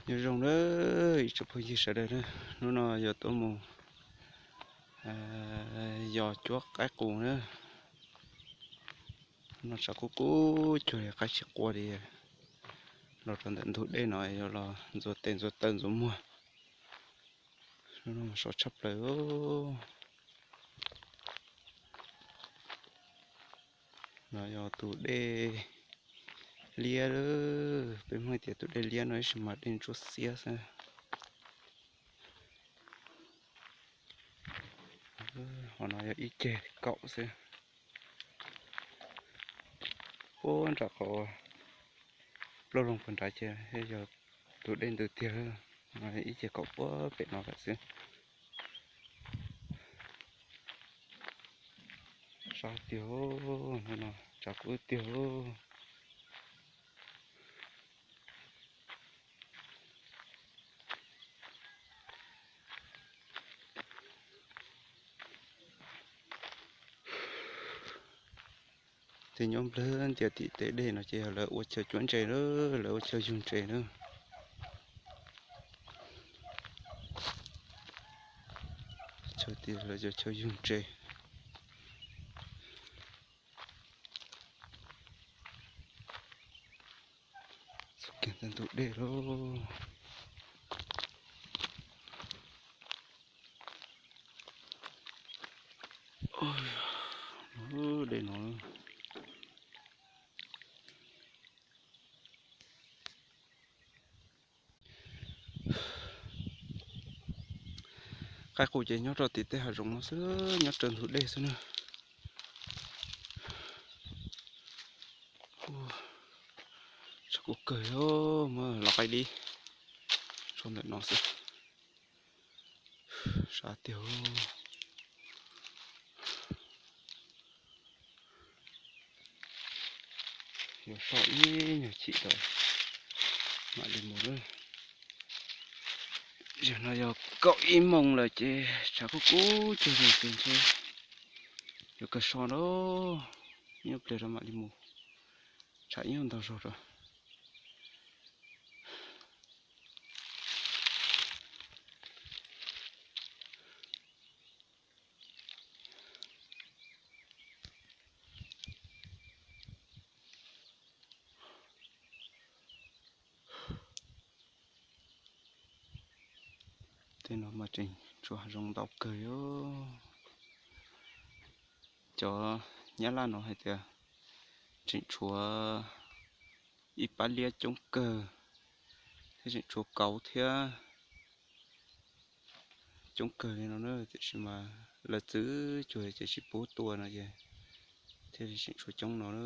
Nyob zoo na ib tsoom phooj ywg sawv daws na, hnub no yuav tuaj mus yos cuab qaib qus na. Hnub no tshav kub kub cuag li qaib tsis qua li. Los rau ntawm ntug dej no yuav los ntxuav tes ntxuav taw ntxuav muag. Hnub no so tshaj plaws. No yog tus dej liab, peb Hmoob tias tus dej liab no ib sim mas dej ntsuab xiab xwb. Ho no yog ib ceg kaum xwb. Puag nram qhov plaj loog puag nrad ces yog tus dej ntws tiag. Ib ceg kaum puag pem no lawm xwb. Sab tiag, hnub no tshav kub tiag. Tej nyob nplawg ntias tim tej dej no ces yog lawv ua chaw cuab ntses lawm, lawv ua chaw yug ntses lawm. Chaw tias lawv cov chaw yug ntses. Txoj kev ntawm ntug dej lauj. Dej no. Qaib qus ces nyob rau tim tej hav zoov no xwb, nyob raws ntug dej xwb na. Tshav kub kawg, muab los qaib dib tso ntawm no xwb. Sab tiag. Yuav so ib nyuag chim rau mam li mus lawm. Zaum no yog kaum ib moos lawm ces tshav kub kub cuag li ces ntshe yuav kawg so na. Ib nyuag pliag rau mam li mus, tshav ib nyuag ntau zog rau. Tej no mas tseem tshuav hav zoov ntau kawg os. Cov Nyab Laj no hais tias tseem tshuav ib pab liab coob kawg, thiab tseem tshuav kauv thiab, coob kawg li no na. Tiam sis mas lawv txwv cuag ces tsis pub tua no ces thiaj li tseem tshuav coob no na.